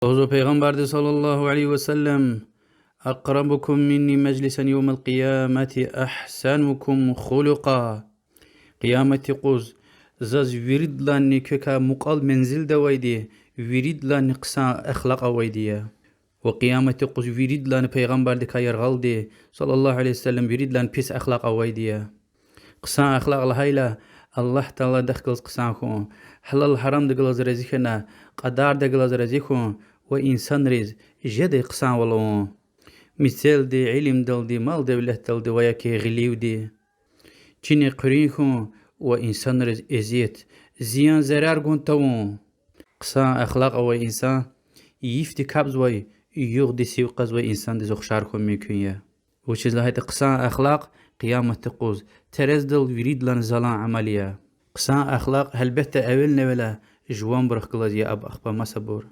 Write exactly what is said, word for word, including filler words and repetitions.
Лугьузва Пайгъамбарди صلى الله عليه وسلم: أقربكم مني مجلسا يوم القيامة أحسنكم خلقا. Къиямат юкъуз заз виридалайни квекай мукьвал мензилда авайди, виридалайни хъсан ахлакь авайди я. Ва къиямат юкъуз виридалайни Пайгъамбардикай яргъалди, صلى الله عليه وسلم, виридалайни пис ахлакь авайди я. Хъсан ахлакь лагьайла, Аллагь Тааладихъ галаз хъсан хьун, гьалал-гьарамдихъ галаз рази хьана, кьадардихъ галаз рази хьун ва инсанриз жедай хъсанвал авун. Мецелди, илимдалди, мал-девлетдалди ва яки гъиливди чинихъ хъуьруьн хьун ва инсанриз эзият, зиян, зарар гун тавун. Хъсан ахлакь авай инсан йифди капӀзавай, югъди сив кьазвай инсандиз ухшар хьун мумкин я. Вучиз лагьайтӀа хъсан ахлакь къиямат юкъуз терездал виридалайни залан амал я. Хъсан ахлакь, гьелбетда, эвелни-эвела жуванбурухъ галаз я, аб-, ахпа масабур.